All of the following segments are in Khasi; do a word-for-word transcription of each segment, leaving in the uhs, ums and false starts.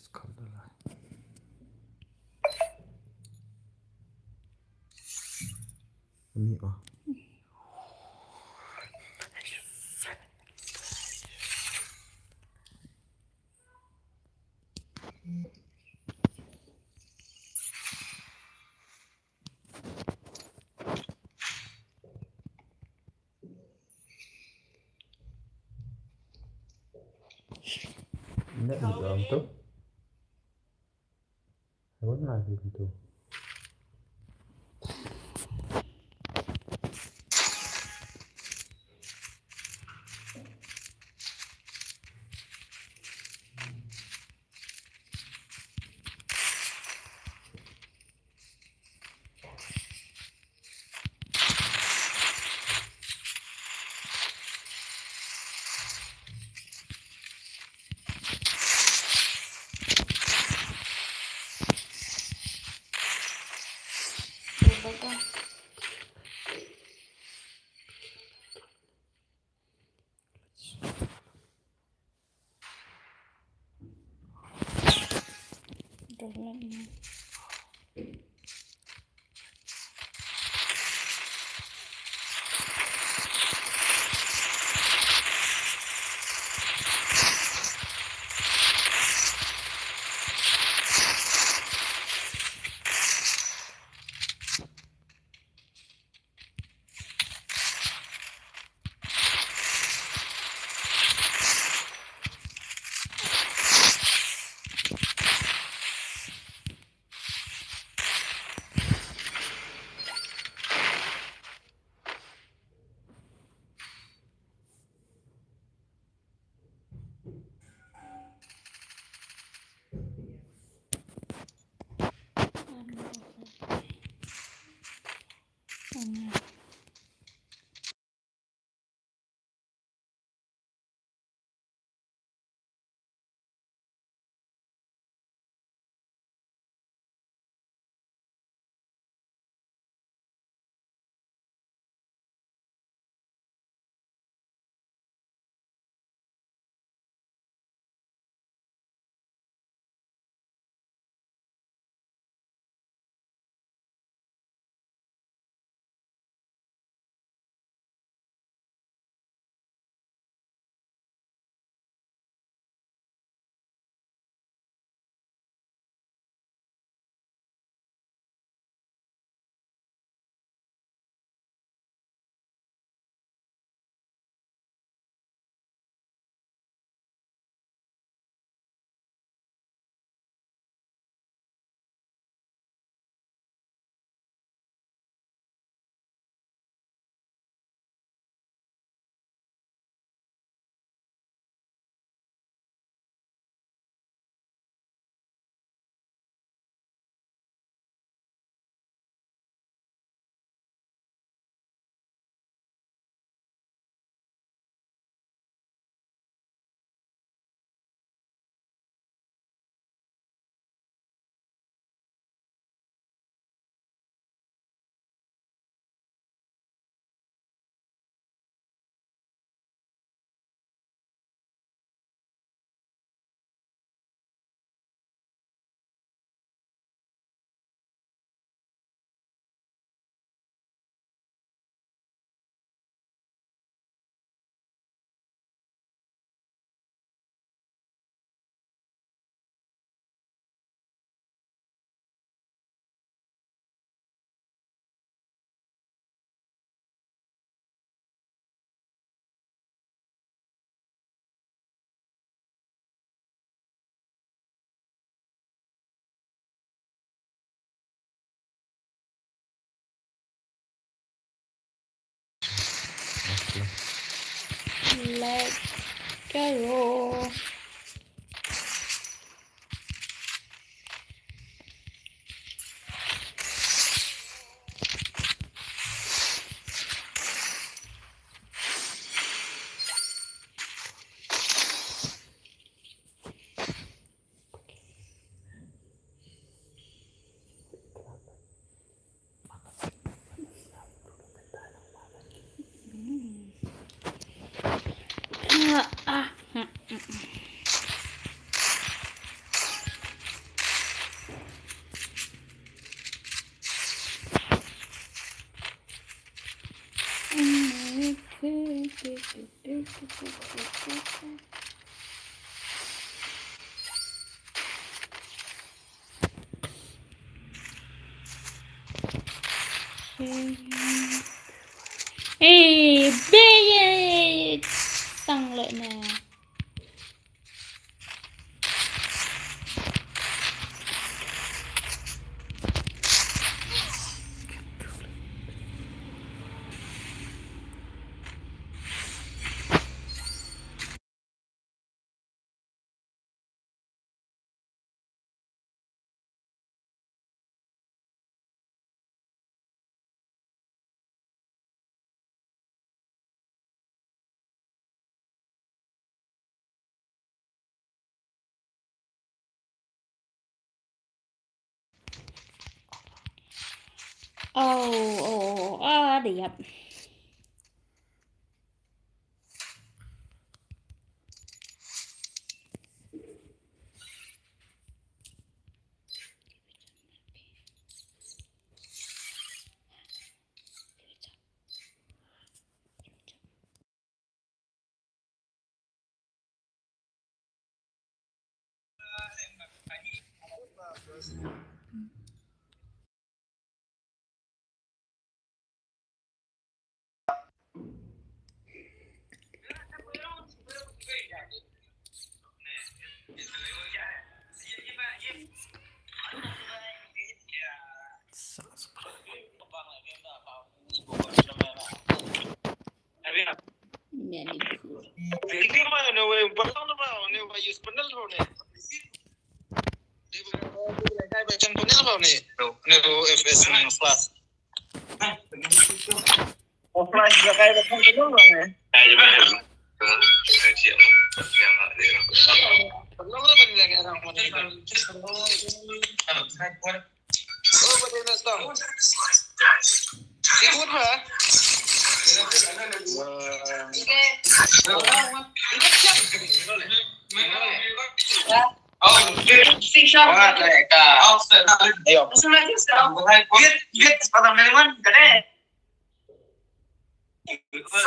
Scroll da lai. Ani oh. Nda nda tu. Wala nda tu. Let's go. Ah, ah. Ey, big! Tang leh na. Oh, oh, oh, ah, da ïap.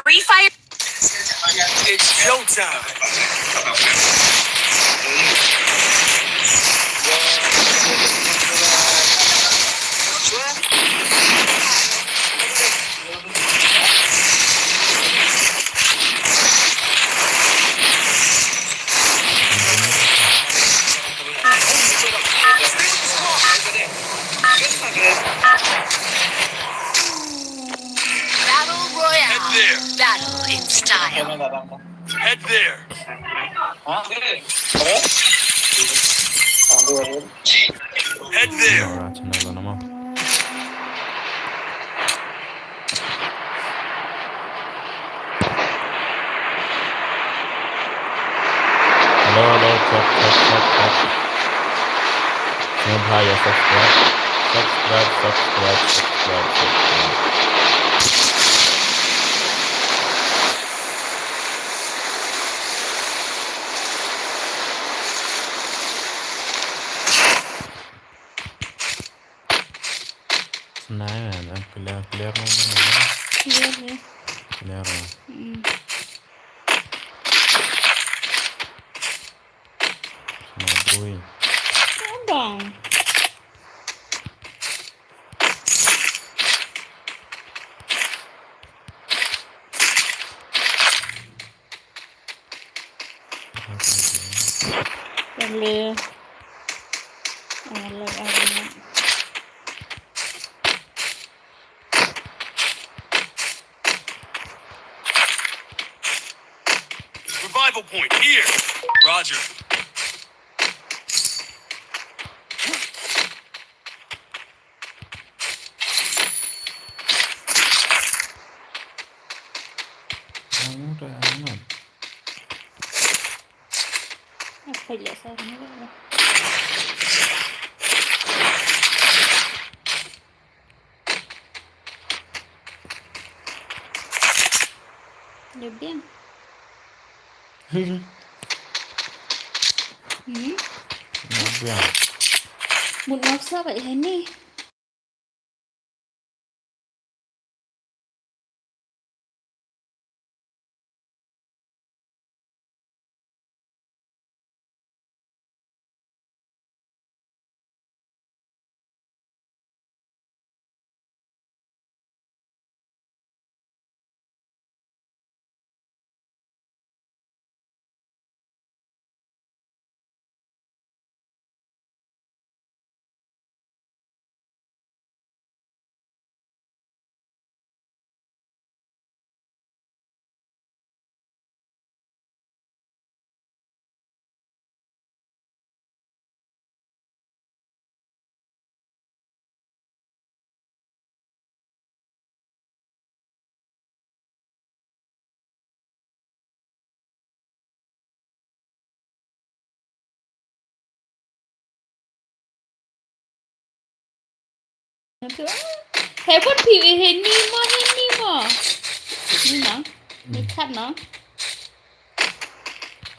Free Fire. It's showtime. Battle Royale. Head there. Battle in style. Head there. Head there. Hello, hello, check, check, check, check. Sngewbha ïa subscribe. Subscribe, subscribe, subscribe, subscribe. Nah, clear, clear mo, mo, mo. Clear, ya. Clear mo. Hmm. Sama boy. Abang. Boleh. Alah, alah. Revival point here. Roger. Ano to, ano? Apa ya, sa ano? Dia biang. Hmm. Dia biang. Mut ngap sa ba ini. Hei, put phi, hei, ni mo, hei, ni mo. Ni mo. Ni khat mo.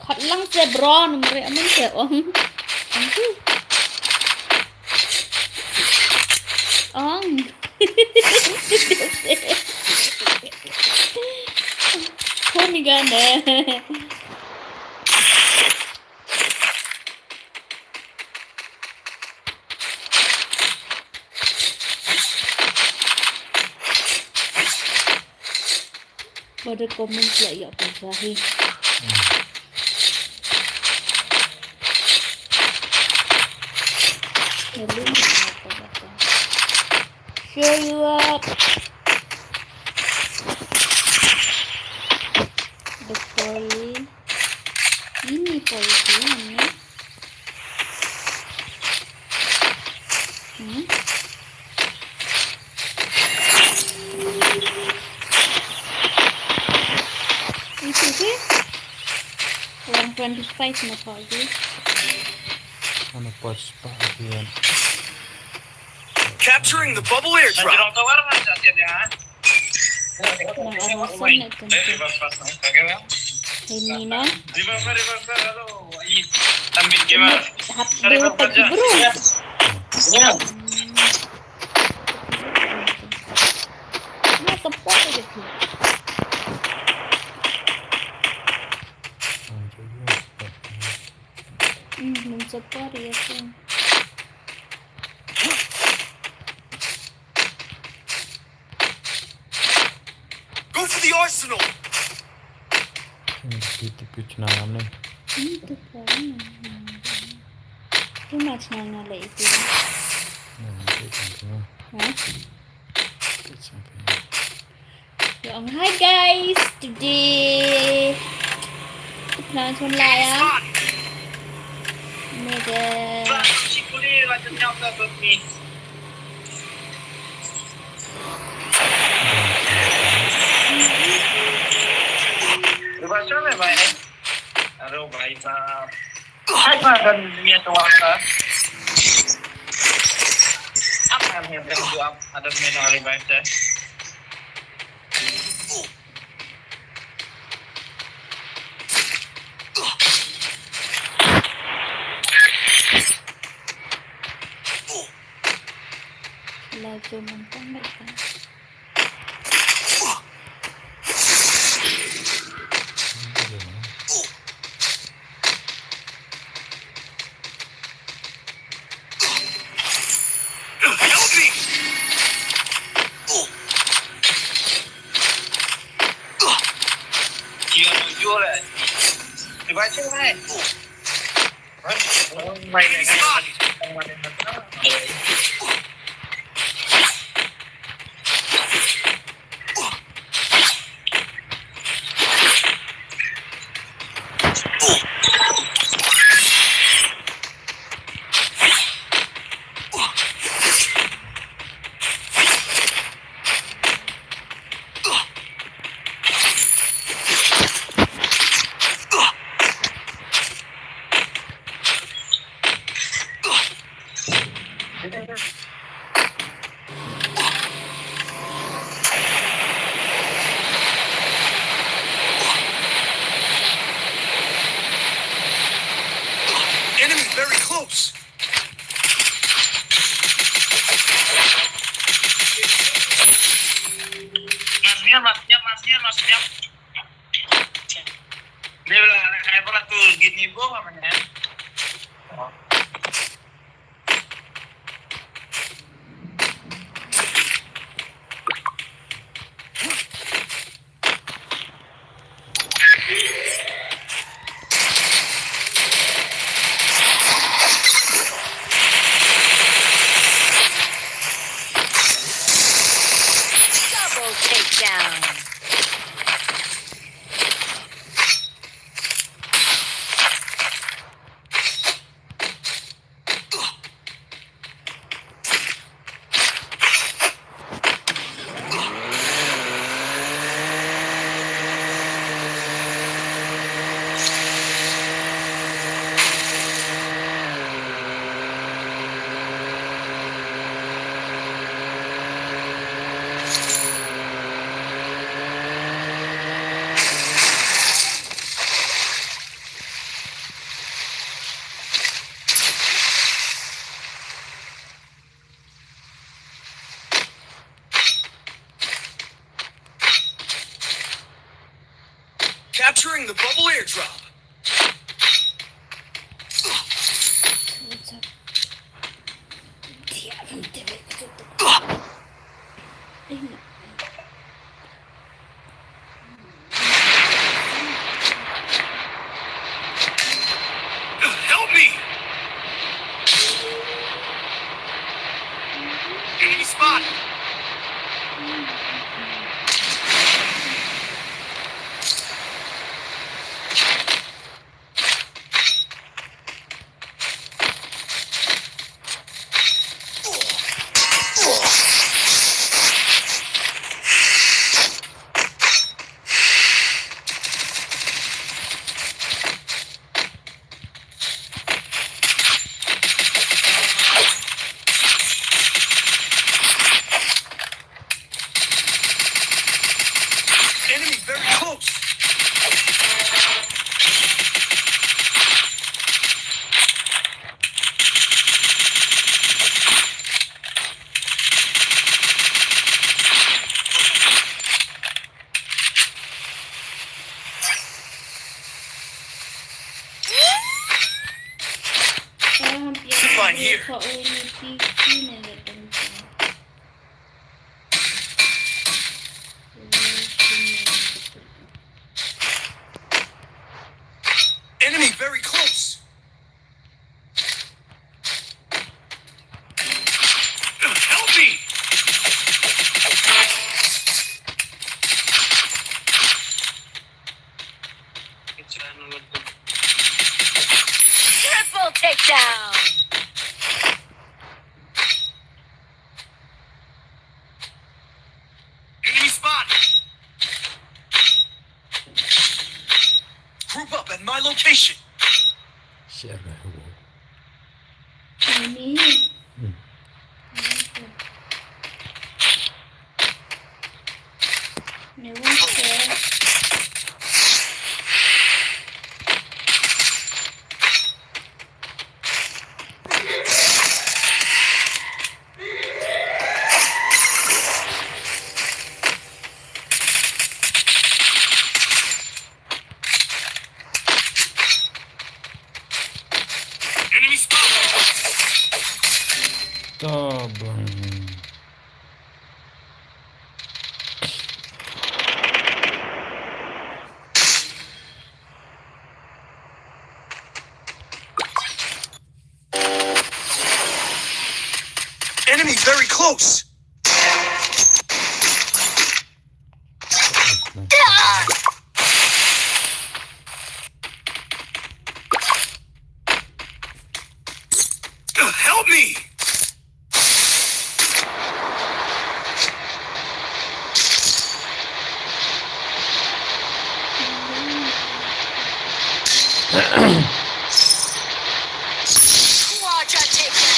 Khat lang se bro, ni mari amen se ong. Ong tu. Ong. Kuni gane. Pada comment lah ya pun sahih. Lalu apa kata? Show you up. The Polly. Ini Polly ni. Hmm? Itu ke? Orang twenty-five na pagi. Mana pas pak dia? Capturing the bubble airdrop. Nang alasan na tentu. Hei, Nina. Hap dua pagi, bro. Na support aja tu. Hmm, nang support ya tu. Go for the arsenal. Ini di T P channel ni. Ini tu kan. Tu macam mana lah itu? Ha? Yang, hi guys, today kita pernah online ya. Mega. Revive में भाई। अरे भाई साहब। हाय, भाई, दुनिया तो वापस। अब हम हैं, जो आप आदत में ना revive से। Laju mentang mereka. Enemy very close. Mas Nian, Mas Nian, Mas Nian, Mas Nian. Dia bilang, "Anak saya pula tuh gini, Bu," katanya. Double takedown. Capturing the bubble airdrop. Help me! Enemy spotted! Enemy very close. Fine here. Enemy very close. Help me! Triple takedown! Enemy spotted! Group up at my location! Share na huo. Enemy. Hmm. Enemy spotted! Tabang. Enemy very close. Help me! Quadra takedown.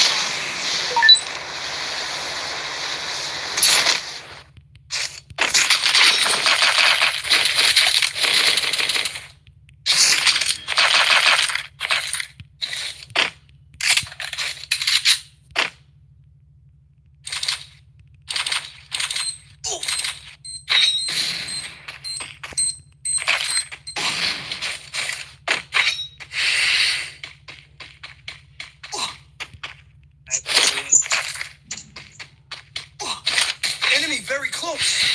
Enemy very close.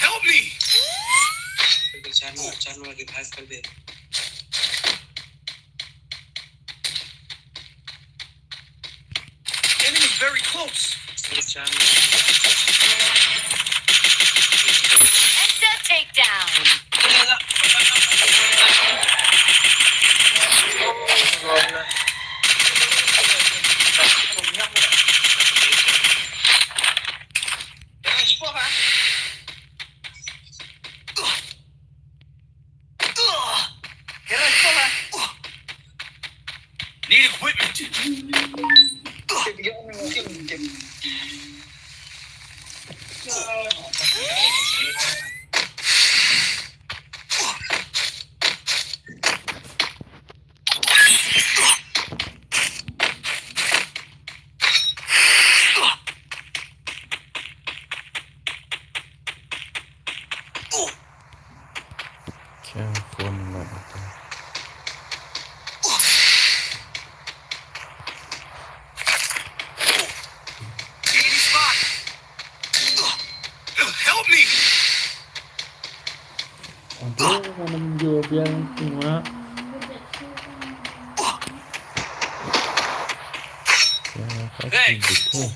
Help me! Charma, Charma, revive कर दे। Enemy very close. Charma। Enter takedown. Need a equipment. Kya phone la ata. Help me! Aduh, mana menjual biang tu, Mak? Ya, pasti. Thanks. Betul.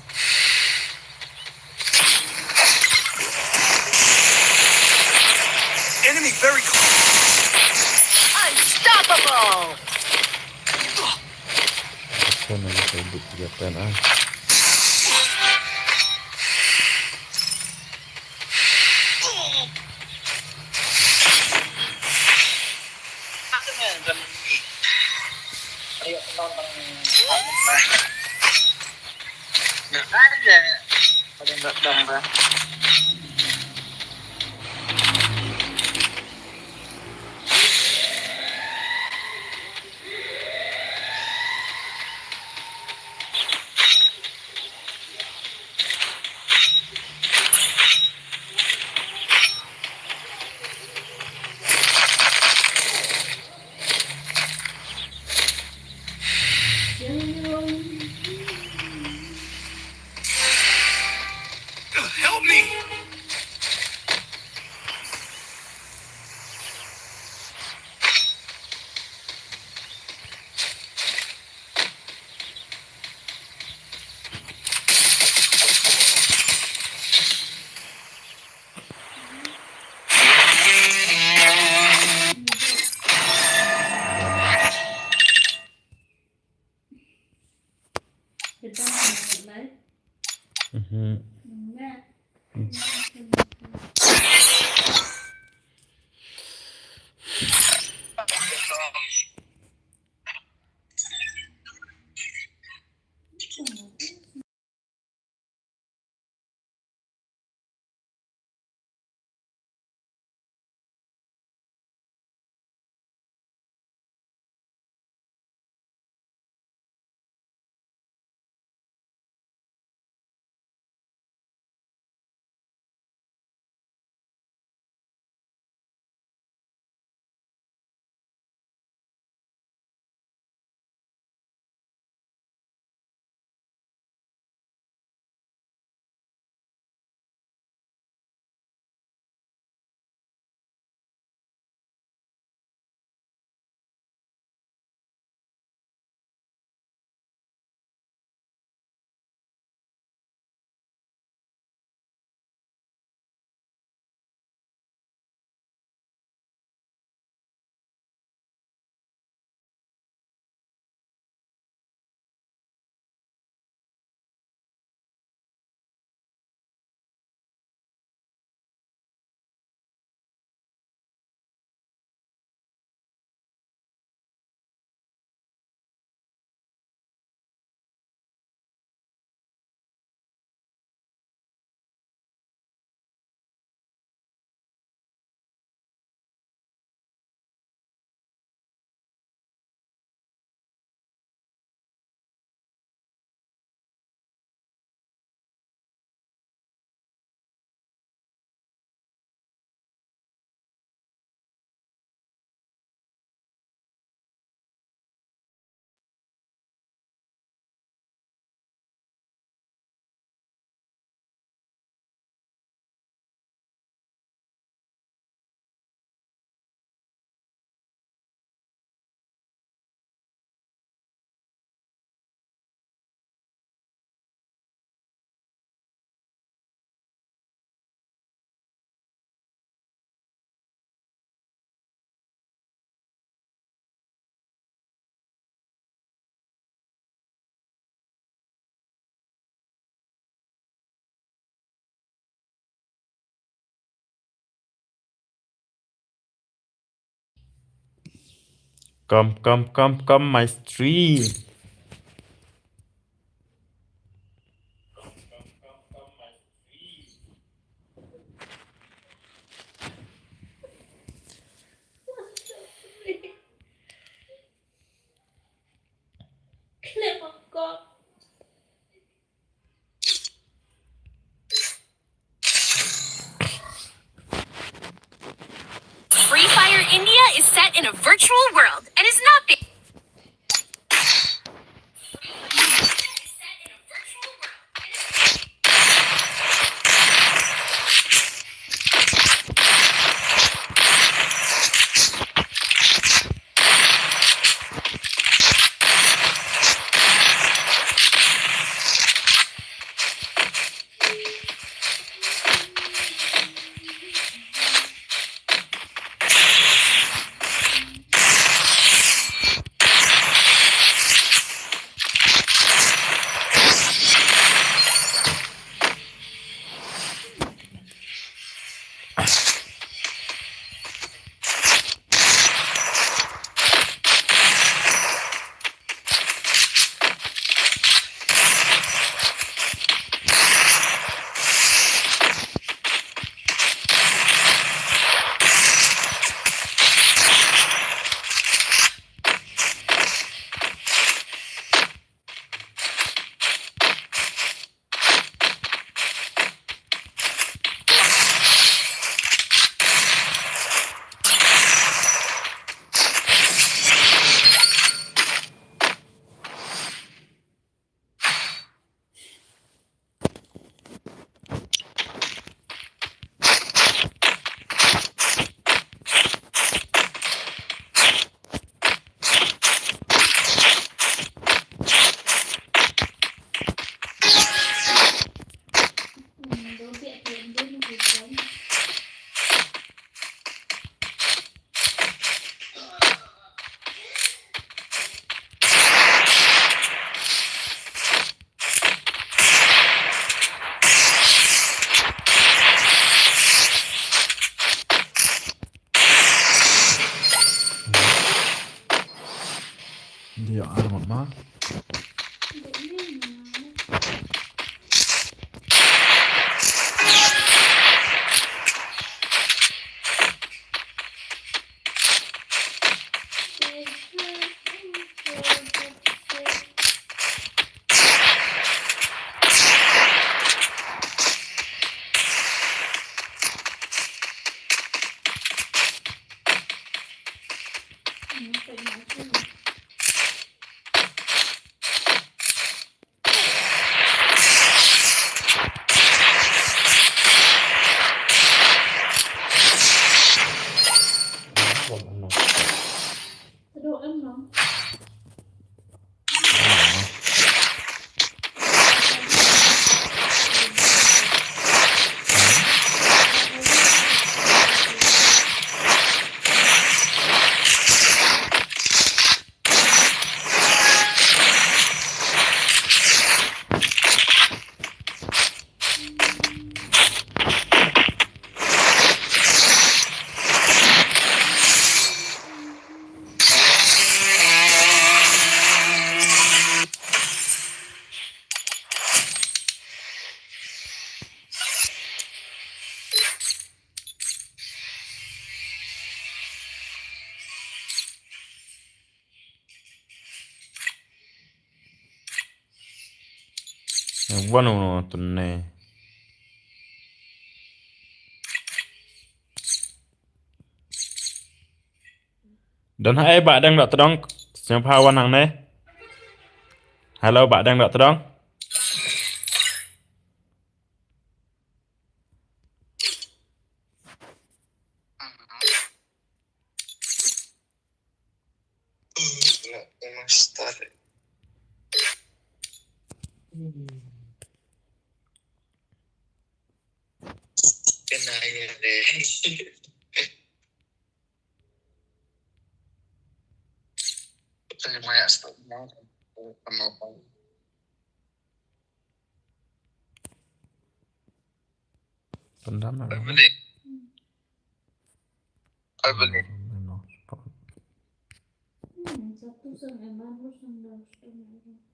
Enemy very close. Unstoppable. Asal nak saya buat tiga tan, ah. Help me! Mhm. Come, come, come, come, my stream. India is set in a virtual world and is not being Dia armat ma. Wano tune. Don ha ei ba dang da tdong. Sngewbha wan hangne. Hello ba dang da tdong. Pendam lah. Ai beli. Hmm, satu sen, eh, baru sen, baru sen.